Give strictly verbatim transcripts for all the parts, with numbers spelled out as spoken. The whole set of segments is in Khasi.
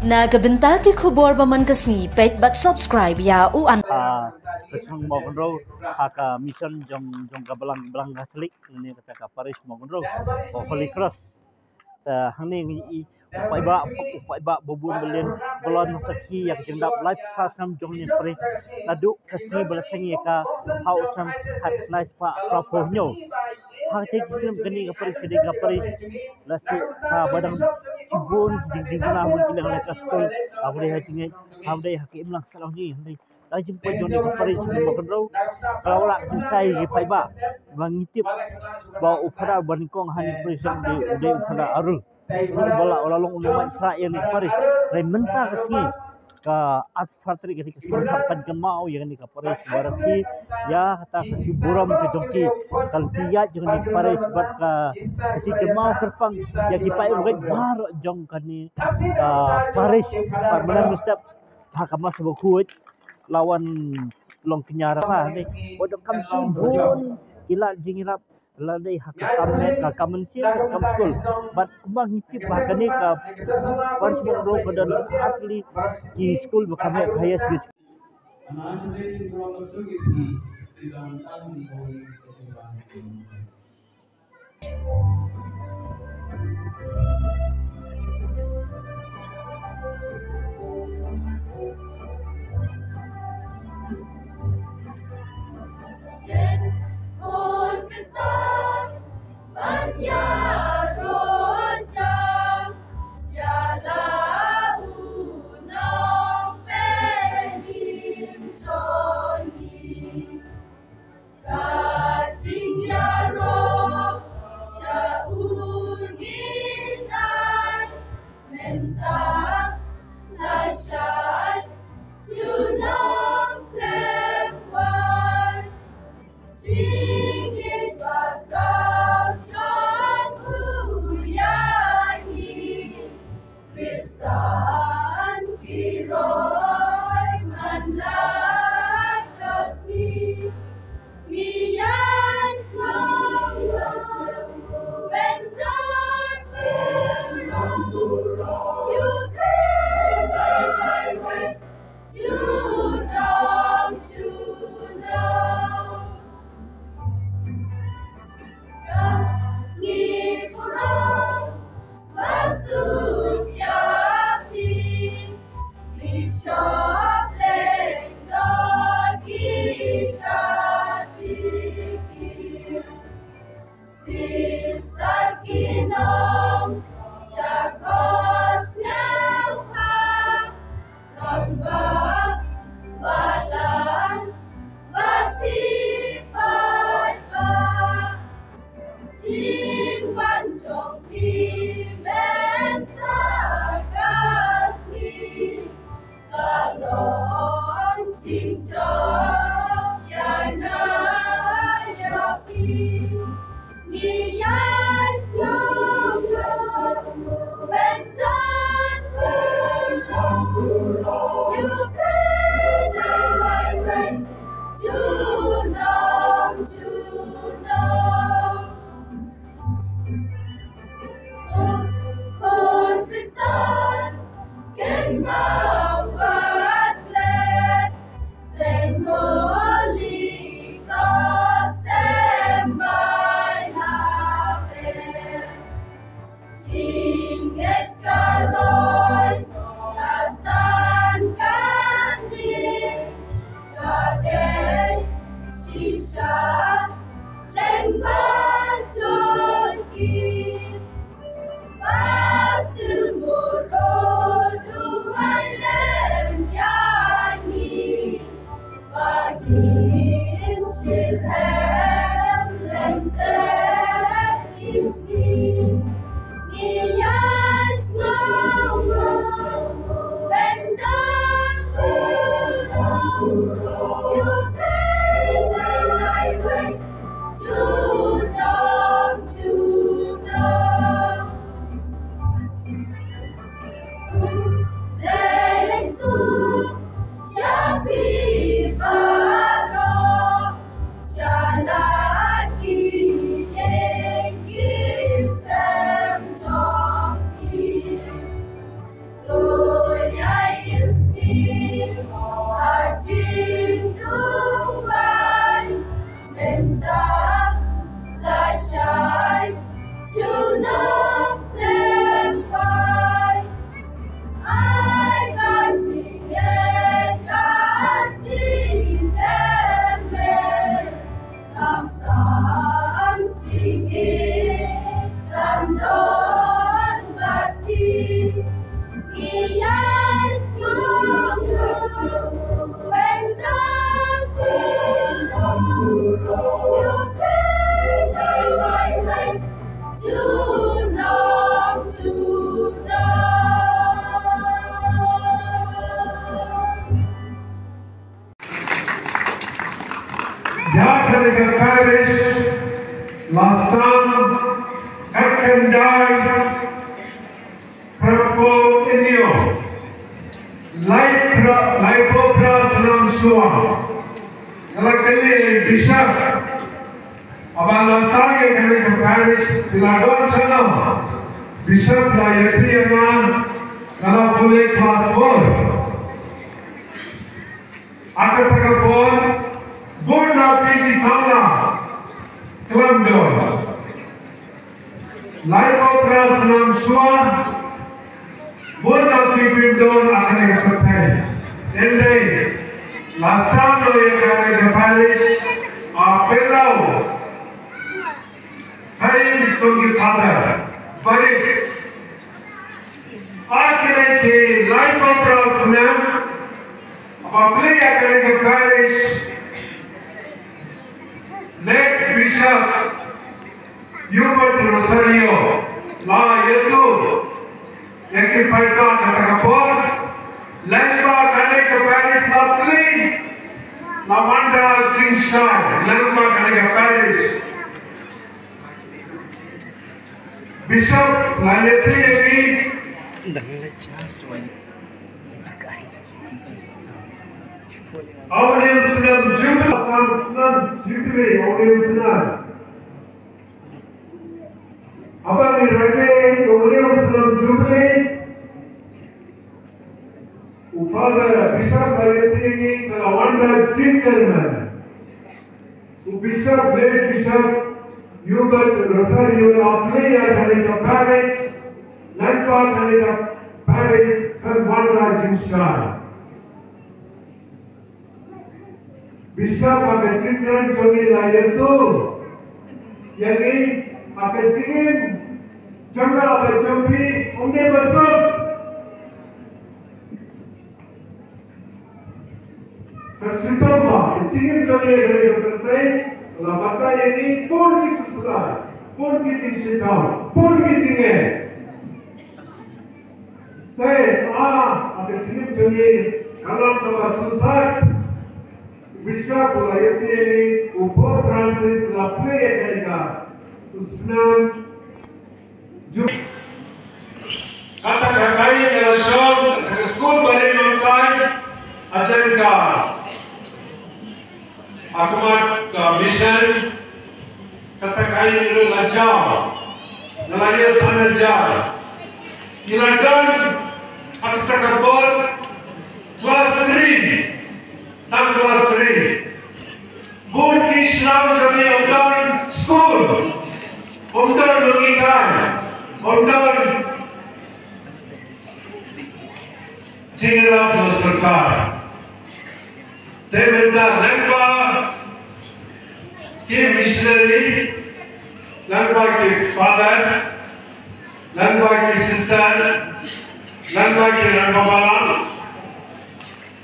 Na ka bynta ki khubor ba man ka sngi, peit bad subscribe ïa u an. Ah, ka shnong Mawkynrew, ha ka mission jong, jong ka balang, balang Katholik, ne kata ka parish Mawkynrew, ka Holy Cross. Te hangne ngi i u paidbah, u paidbah ba bun ba lian, ba long sakhi ïa ka jingdap laiphew phra snem jong ne parish. Naduh ka sngi ba la seng ïa ka ha u snem khatkhyndai spah phra phew hynñiew. Ha kata ki snem kane ka parish, kane ka parish la shu ka ba dang shibun ki jingduna, bun ki liang la ka skul, ha u dei ha jingngeit, ha u dei ha ka imlang, sa long hi, ha u dei. Ka jingpoi jong ne ka parish Mawkynrew ka la wanrah ka jingsai ki paidbah ba ngi tip ba u phadar ba nyngkong ha ne ka parish u dei, u dei u phadar Arul. Ba la, u la long u nongmait shrah ïa ne ka parish. Hynrei mynta ka sngi ka arphew phra tarik ka sngi, ka pan kynmaw ïa ne ka parish ba rakhi ïa kata ka shu burom ka jong ki, ka lynti ïaid jong ne ka parish bad ka, ka shu kynmaw kyrpang ïa ki paid riewngeit baroh jong kane ka parish. Bad mynta mynstep ha ka Mass Bakhuid la wan long kñia ra ha ne. Wat donkam shibun ki lad jingïarap, la dei ha ka kam met, ka kam mynsiem, ka kam skul. Bad kumba ngi tip ba kane ka parish Mawkynrew ka don ar tylli ki skul ba kam met, ka highest school. Ka jingïaroh sha u ngi nai, mynta lashai junom khlem wai. Jingkit bad rau jong u ïa ngi. Khristan ki roi man la ka sngi. Ngi ïaid sngewbha ban don burom. Ukraine, bye bye, bye. Junom, junom. Ka sngi burom ba suk ïa phi. Parish, la sdang, kat khyndai, phraphew hynñiew, laiphew, laiphew phra snem shuwa, nga la kylli Bishop, haba la sdang ïa kane ka parish, phi la don shano? Bishop la ïathuh ïa nga, nga la pule class four. Ha kata ka por, bun na phi ki samla khlem don. Laiphew phra snem shuwa, bun na phi phim don ha kane ka pyrthei. Hynrei la sdang noh ïa kane ka parish ha Palau. Hai jong ki father, barit. Ha kine ki laiphew phra snem, haba plie ïa kane ka parish, late Bishop Hubert Rosario la ïathuh ïa ki paidbah kata ka por, lyngba kane ka parish la plie, la wan da jingshai lyngba kane ka parish. Bishop la ïathuh ïa ngi. Dang le chas wai. Haba ïa u snem Jubilee, snem Jubilee, haba ïa u snem. Haba ngi rakhe, haba ïa u snem Jubilee. U Father Bishop la ïathuh ïa ngi ka la wan da jingkyrmen. U Bishop, late Bishop Hubert Rosario la plie ïa kane ka parish, lyngba kane ka parish kan wan da jingshai. Bishop ha ka jingkren jong ngi la ïathuh ïa ngi ha ka jingim jong nga bad jong phi, ym dei ba suk. Ka shitom ba ka jingim jong ngi ha kane ka pyrthei la batai ïa ngi bun ki khuslai, bun ki jingshitom, bun ki jingeh. Te, ah, ha ka jingim jong ngi, ka long kaba sngewsih. Bishop la ïathuh ïa ngi, u Pope Francis la plie ïa kane ka, u snem Ju-, kata ka kaei ka la shong, kata ka skul ba dei mynta, ha jan ka, ha khmat ka mission, kata ka kaei ka la jaw, ka la ïa sana jaw. Ki la don, ha kata ka por, class three, tang class three. Bun ki shnong jong ngi ym don skul, ym don nonghikai, ym don jingïarap na sorkar. Te mynta lyngba ki missionary, lyngba ki father, lyngba ki sister, lyngba ki rangbah balang,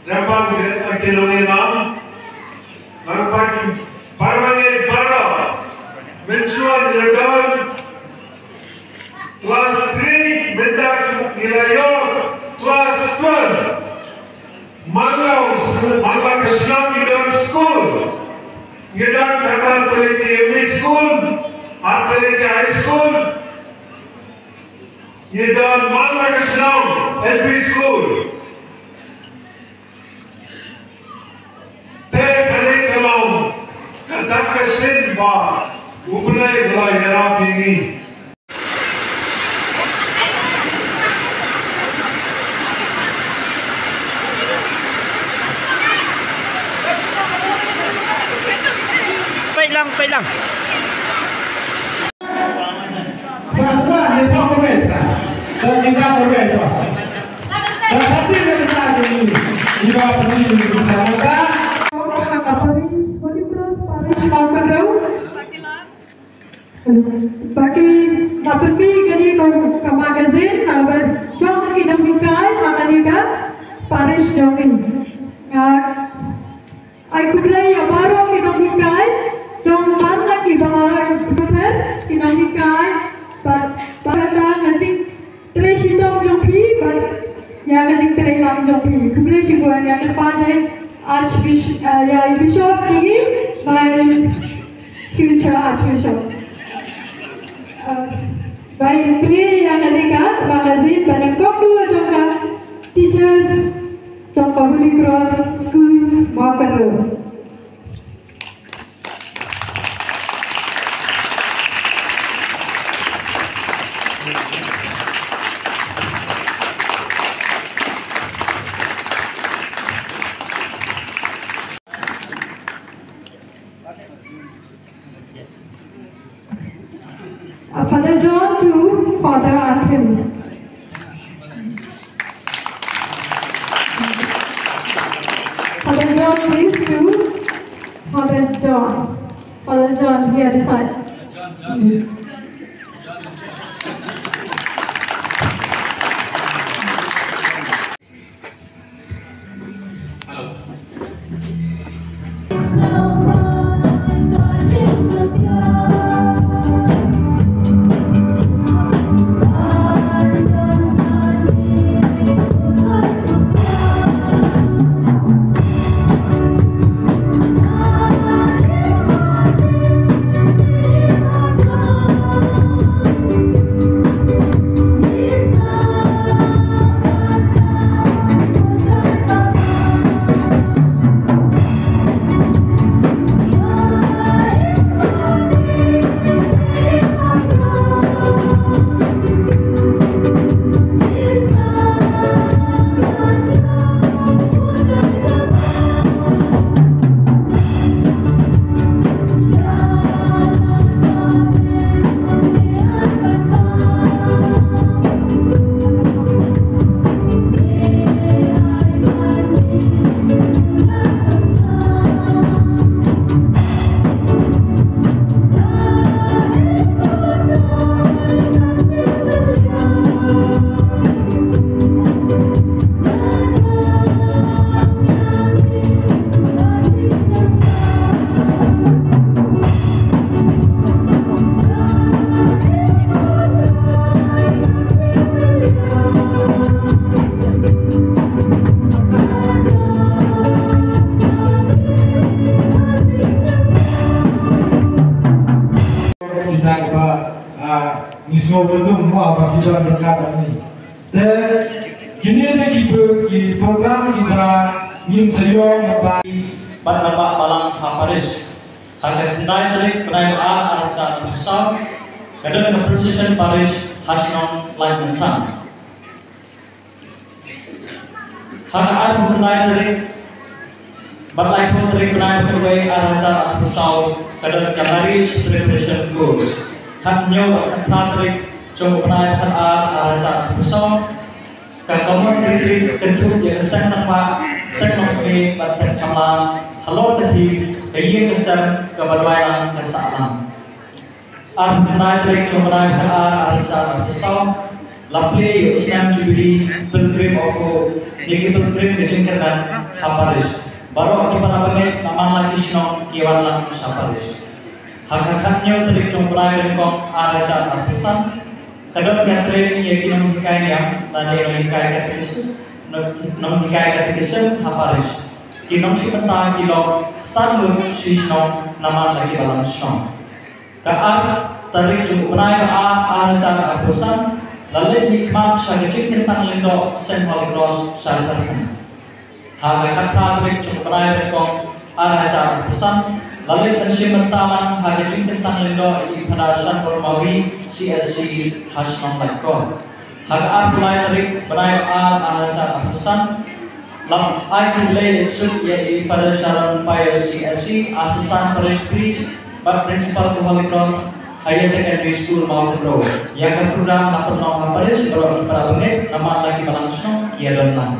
lyngba ki, ki nongïalam, lyngba ki para bangeit baroh, mynshuwa ngi la don class three, mynta ngi la ïoh class twelve. Man la u s-, man la ka shnong ngi don skul. Ngi don kata tylli ki M E school, ar tylli ki high school. Ngi don man la ka shnong L P school. Te kane ka long ka dak ka shin ba U Blei u la ïarap ïa ngi. Peit lang, peit lang. Ba ki da pynmih kane ka, ka magazine, ah, ba jong ki nonghikai, ma kane ka parish jong ngi. Nga ai khublei ïa baroh ki nonghikai, jong man la ki balang, ki nonghikai, bad, bad kata ka jingtrei shitom jong phi, bad ïa ka jingtrei lang jong phi. Khublei shibun ïa ka Father Archbishop, ah, ïa Bishop jong ngi, bad Future Archbishop. Uh, ba in plie ïa kane ka magazine ba nyngkong duh jong ka teachers jong ka Holy Cross Schools Mawkynrew. Uh, Father John to Father Anthony. Father John, please, to Father John. Father John, here this side. Ki jaka ba, ah, ngi sngew bynlung mo ba ki don ryngkat bad ngi. Te kine te ki pro-, ki program kiba ngin sa ïoh mynta. Bad naba balang ha parish. Ha ka khyndai tarik bnai ba ar, ar hajar arphew saw, ka don ka procession parish ha shnong Laitumkhrah. Ha ka arphew khyndai tarik bad laiphew tarik bnai ba khatwei, ar hajar arphew saw, ka don ka marriage preparation course. Khathynñiew bad khatphra tarik jong u bnai ba khatar, ar hajar arphew saw, ka common retreat kynthup ïa ka seng tangba, seng nongkmie bad seng samla halor ka theme ka ïing ka sem kaba duwai lang ka sah lang. Arphew khyndai tarik jong u bnai ba khatar, ar hajar arphew saw, la plie ïa u snem Jubilee Pilgrim of Hope, ïa ki pilgrim ka jingkyrmen ha parish. Baroh ki para bangeit na man la ki shnong ki wan lang sha parish. Ha ka khathynñiew tarik jong u bnai ba nyngkong, ar hajar arphew san, ka don ka training ïa ki nonghikai niam lane nonghikai catechism, nong-, nonghikai catechism ha parish. Ki nongshim bynta ki long san ngut shi shnong na man la ki balang shnong. Ka ar tarik jong u bnai ba ar, ar hajar arphew san, la leit mihkhmat sha ka jingkyntang lyngdoh Saint Holy Cross sha Jharkhand. Ha ka khatphra tarik jong u bnai ba nyngkong, ar hajar arphew san, la leit pynshim bynta lang ha ka jingkyntang lyngdoh ïa i Phadar Shanbor Mawrie, C S C, ha shnong Laitkor. Ha ka arphew lai tarik bnai ba ar, ar hajar arphew san, la ai khublei suk ïa i Father Sharon Pius, C S C, Assistant Parish Priest bad Principal ka Holy Cross Higher Secondary School Mawkynrew. Ïa ka program la pynlong ha parish, baroh ki para bangeit na man la ki balang shnong ki ïa don lang.